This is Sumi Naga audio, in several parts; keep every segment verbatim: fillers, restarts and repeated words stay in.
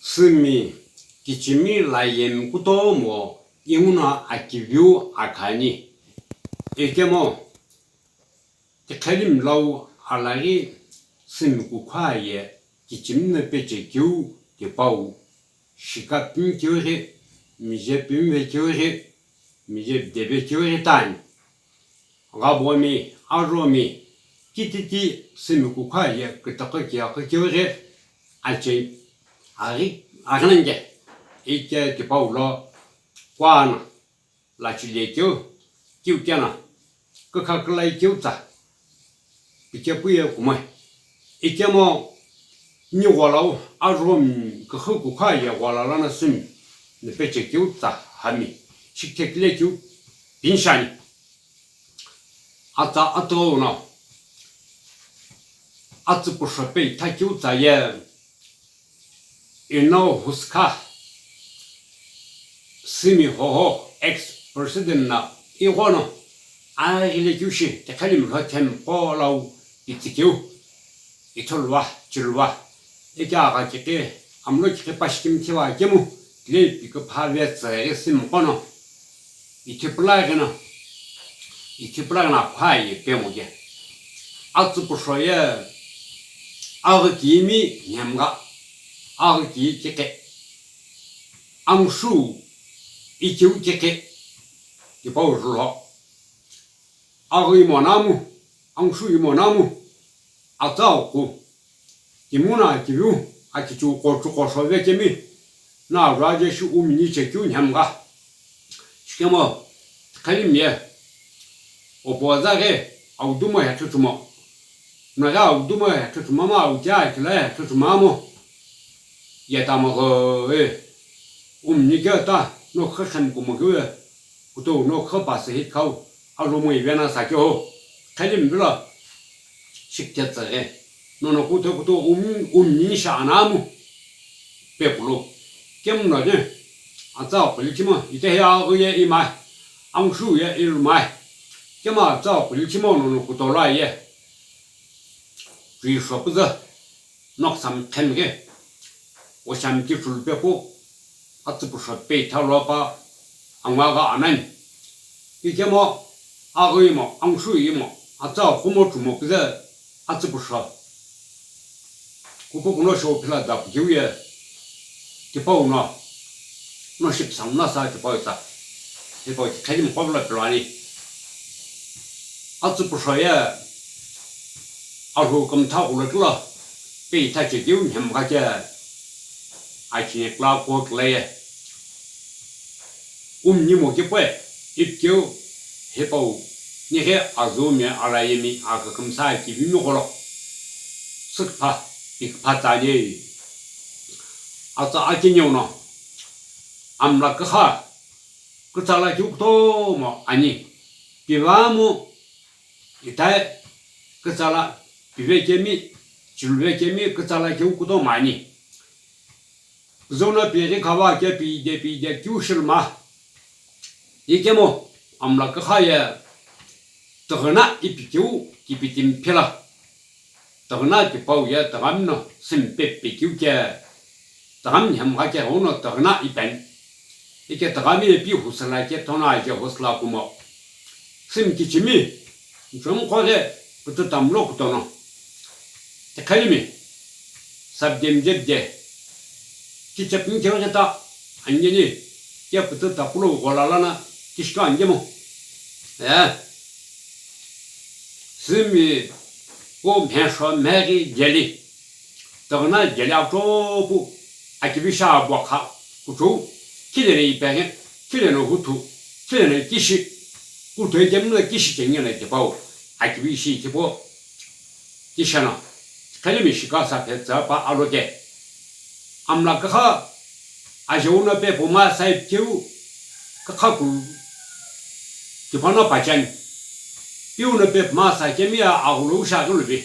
Sümi kichimi layemi kutomo inguno akiviu akhani. Ikemu tiqhelimi lau alaghi sümi kukhu aye kichimi no pechekeu tipau shika pimikeu ghi, mije pimive keu ghi, mije pideve keu ghi tani. Ghabomi, aromi, kititi sümi kukhu aye kütüqü kiyaqü keu ghi ache aghi aghinange ike tipau lo kuana lachile keu, kiu kena, kükha külai keu tsa, pikepu ye kumoi. Ikemu ni gholau aromi küxü kukhu aye ghola lono sümi no pechekeu tsa hami, shikithekile keu pinshani. Atsa atughuno atsüpüsho peitha keu tsa ye Eno Huska, sümi hoho ex president na ighono aghile keu shi tiqhelimi lho themi qo lau itsükeu, ithuluva, chiluva, ike agha kiqi, amulo kiqi pashi kimithi va kemu, tilehi piküpha vetsü ghi sümi qono ithipulaghi no, ithipulaghi no akhu aye pemu ke. Atsüpüsho ye aghü kiimi nhemgha, aghü kii kiqi, angshu ikeu kiqi tipau julo. Aghü imo namu, angshu imo namu, atsa uqu, kimu no akiviu, akichiu qochu qosho vekemi, no aruaje shi umini chekeu nhemgha. Shikemu tiqhelimi ye, opoza ghi audumo heqhichumo, naghi audumo heqhichumo mo, auche akila heqhichumo mo, yetamo ghi, umini keta no khexem kumo keu ye, kutou no khepasü hi khau, alumo ivena sakeu, qhelimi vilo shikithetsü ghi, nono kutho kutou um, umini shi anamu pepulu. Kemu no je, atsa qhuli chimo, ite hi aghü ye imai, angshu ye ilumai. Kemu atsa qhuli chimo nono kutou lo aye. Juisho püzü. Noksa mkhemghi, oshami kichulu pepu, atsüpüsho peitha lopa, angwa gha anani. Ikemu, aghü imo, angshu imo, atsa kumo chumo püzü, atsüpüsho. Kupu kuno show phila dapu keu ye, tipau no, no shipsa mna sa tipau tsa, tipau tiqhelimi qo vilo pilo ani. Atsüpüsho ye, alhou kümtha ghulokilo, peitha chekeu nhemgha ke, achine kla ko kla ye. Umni mo kepu, ipikeu, hipau, nighi azumi alayemi akükümsa akivimi gholo. Sükpha, pikpha tsani. Atsa akineu no, amla kükha, kütsala keu kutomo ani. Pivamu, ithai, kütsala, pivekemi, chiluvekemi, kütsala keu kutomo ani. Zona pighi khava ke pide pide keu shilma. Ikemu amla kükha ye tüghüna ipikeu kipitimi phila. Tüghüna tipau ye tüghami no sümi pepe keu ke tüghami nhemgha ke ghenguno tüghüna ipeni. Ike tüghami ye pi husüla ke thono aje husüla kumo. Sümi kichimi, nchomqo ghi kütü tamlo kutono. Tiqhelimi, sabdemjebde, kichepni keu gheta, angeni, ke kütü tapulo ghola lono, kishika angemo. Eh. Sümi, ko mhesho mheghi jeli. Tüghüna jeli achopu, akivi sha abua kha, kuchou, khileno ipeghi, khileno huthu, khileno kishi, kuthu ekemino kishi chengeno tipau, akivi shi tipau, kisheno, qhelimi shika sa phe tsü pa aloke. Amla kükha, ajeu no pepu ma sa ipikeu, kükha ku, tipano pacheni. Piu no pepu ma sa kemi ya aghulou sha ghuluvi.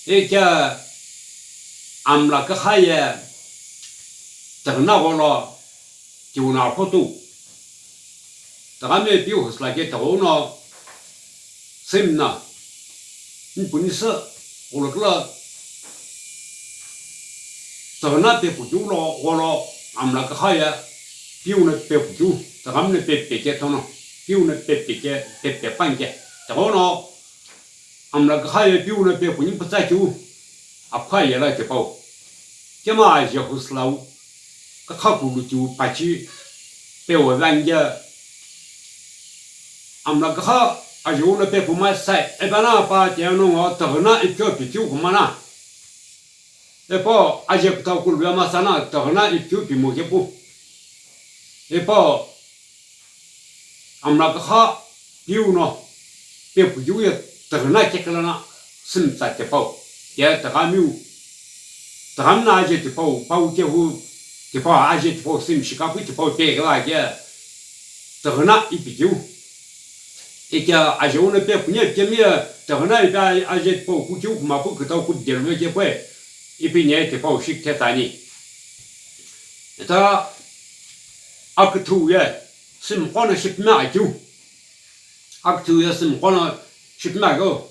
Ike amla kükha ye tüghüna gholo kiuna photu. Tüghami piu husüla ke tüghou no sümi no nipuni sü ghulokilo Tüghüna pepukeu lo gholo, amla küxaye piu no pepukeu, tügham no pepe ke thono, piu no pepe ke, pepe panke. Tighono, amla küxaye piu no pepuni pütsakeu, apkha yela tipau. Kema aje huslau, kakha kulu tiu pachi, pewo vangye, amla küxa aje uno pepuma sai, ebana pa tiano ngo tüghüna ikyo pitiu kumana. Epo aje kutau kulu ya masana tüghüna ipikeu pimo kepu. Epo amla küxa piu no pepukeu ye tüghüna kekela na sümtsa tipau. Ye tüghamiu, tügham na aje tipau, pau kehu tipau, aje tipau sümshikapu tipau pekela ke tüghüna ipikeu. Ike aje uno pepuni kemi ye tüghüna ipi aje tipau kukeu kumapu kütau kudelue kekue. Ipi nye tipau shikthetsani. Ita aküthü ye sümqo no shipme akeu. Aküthü ye sümqo no shipme akeu.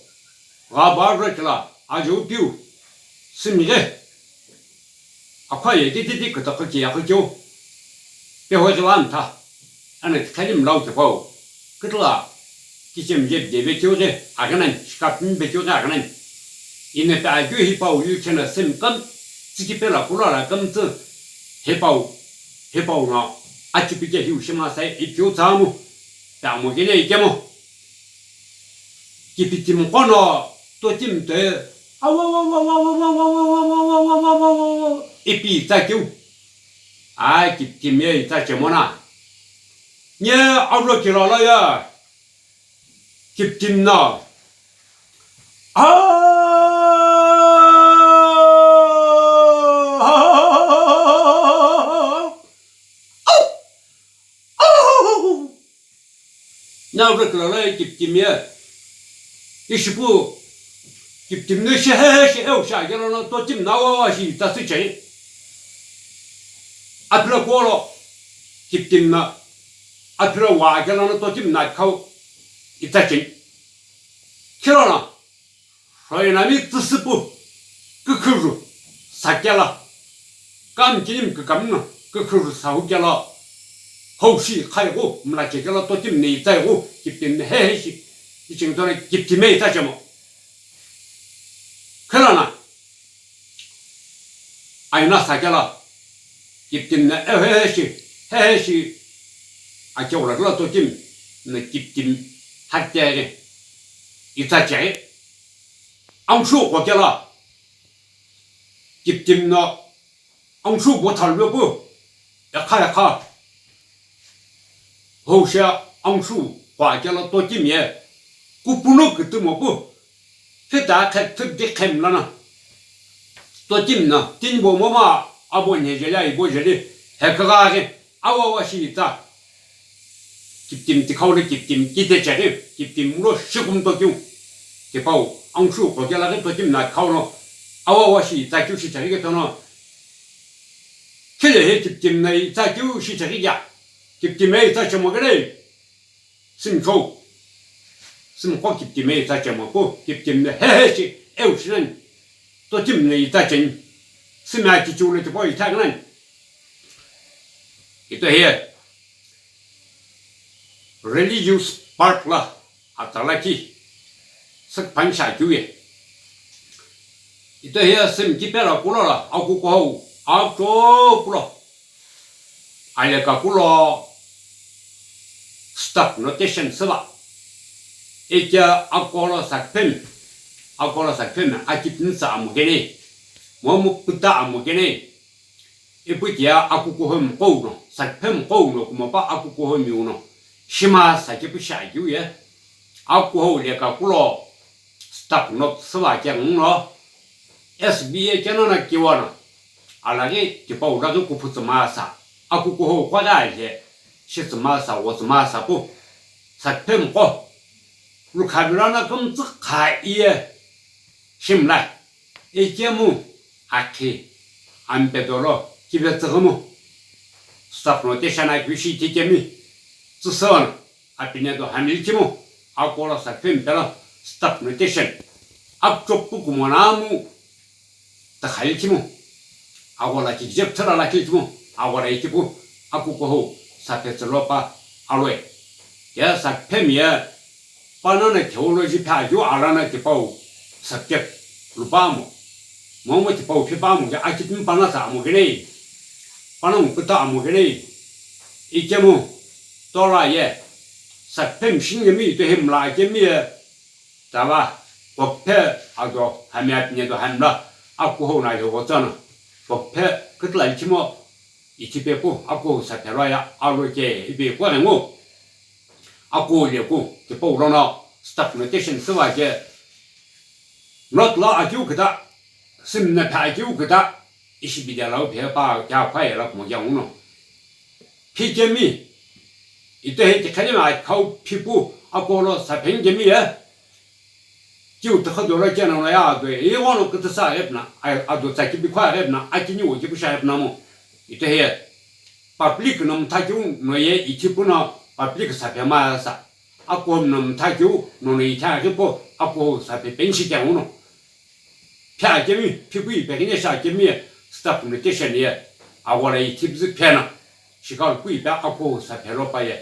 Gha bar rekela aje upiu sümghe. Akha ye tititi kütü kükhe akükeu. Peho jila mtha. Ana khali mlau tipau. Kütüla. Kichem je deve keu ghi aghanan, shikapmi be keu ghi aghanan. Ine pe agyu hipau yu chena sümkam, tsiki pela kula la kamtsü, hipau, hipau no, achipi ke hiu shima sai ikyu tsamu, pe amo gene ikemo. Kipitim qono, totim te, awa, awa, awa, ipi tsakyu. Ai, kipitim ye itsa chemona. Nye alo kilala ya. Kipitim na. Ah! Na rükla la kipitim ye. Ishipu kipitim ne shehe she eu sha gelo no totim na wa wa shi ta su chai. Apila kolo kipitim na. Apira wa akela no totim na khau itachin. Khirona, Roinami tsüsüpu, kükhürü, sakela, kam kinim kükamno, kükhürü sahukela, haushi khaigu, mlachekela totim ne itaigu, kiptim ne heheshi, ichingtona kiptime itachemo. Khirona, Aina sakela, kiptim na eheshi, heheshi, akeula kela totim, na kiptim, hatteri, itacheri, angshu kokela, kiptim na, angshu bothalwe pu, ekha ekha, Houshe angshu qo akela totim ye, kupunu kütümo pu, phita khe thüpdi khem lana. Totim na, tinbo moma abo nyejele aibo jele, hekügha ghi, awawa shi ita. Kiptim tikhau le kiptim kite cheghi, kiptim lo shikum tokiu. Tipau, angshu qo kela ghi totim na khau lo, awawa shi ita kyu shi cheghi ke tono. Khile he kiptim na itsa keu shi cheghi ya. Kiptim e itsa chemo gele. Simcho. Simkho kiptim e itsa chemo pu. Kiptim ne hehe shi eu shinan. Totim ne itsa chen. Sima kichu ne tipo itsa gnan. Ito he. Religious part la. Atalaki, sükphanisha akeu ye. Ito hiya sümkipe la kulo la, akukuhou, akukulo. Aleka kulo, stop notation süva. Ikya akulo sakphem, akulo sakphem, akipnitsa amukene, momu puta amukene. Ipu tiya akukuhou mqou no, sakphem mqou no, kumopa akukuhou miu no, shima sakipu shi akeu ye, akukuhou leka kulo, stop note süva keng no, S B A kena na kiwa no, alaghi tipau laghi kuphu tsümasa, akukuhou kwa ghi aje, shi tsümasa, wo tsümasa pu, sakphem mqo, lukhavira na kümtsü kha iye, shimlai. Ikemu akhi ampedolo kivetsüghümu. Stop notation akeu shi tikemi tsüsüghüno apinedo hamilichimu. Akolo sakphem pelo stop notation. Akchokpu kumonamu takhalichimu. Aghola kikije püthüla lakhi ithimo, aghola ikipu, akukuhou, saphe tsülopa, aloi. Ye saphemi ye, panana theology phe akeu alana tipau subject lupamo. Momu tipau phipamo ye akitimi panasa amo ghenei. Panangu kuta amo ghenei. Ikemu, tola ye, saphemi shingemi ito himla akemi ye, Tava, pokphe ado hami apine do hamla, akuhou na yo gotana. Pokphe kitla ichimo, ichipepu, akuhou saphe loya, alo ke ipe kwa rengo. Akuhou leku, tipau lono, staff notation suwa ke. Not la akiu kita, simna phe akiu kita, ishi bidia lau phe pa, kya kwa yela kumo kya uno. Phikemi, ito he tikhali ma khau phipu, akolo saphengemi ye. Kiu tikha dolo kena no ya ado, e wono kitisa repna, ai, ado tsaki bikho repna, akini wo kipusha repna mo. Ito he, public no mthakiu no ye ichipu no, public saphe ma sa. Ako no mthakiu, no no itha ripo, ako saphe penshi kya uno. Phe akemi, phikui pekine shi akemi, staff notation ye, awala ithipzi phena, shikal kui pe ako saphe lopa ye,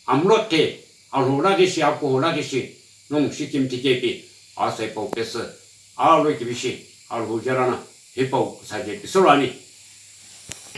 amlo ke, alho laghi shi, ako laghi shi, nong shi kimthi kepi, asai pau pesi, alo kibishi, alho jarana, hipau saje pisorani,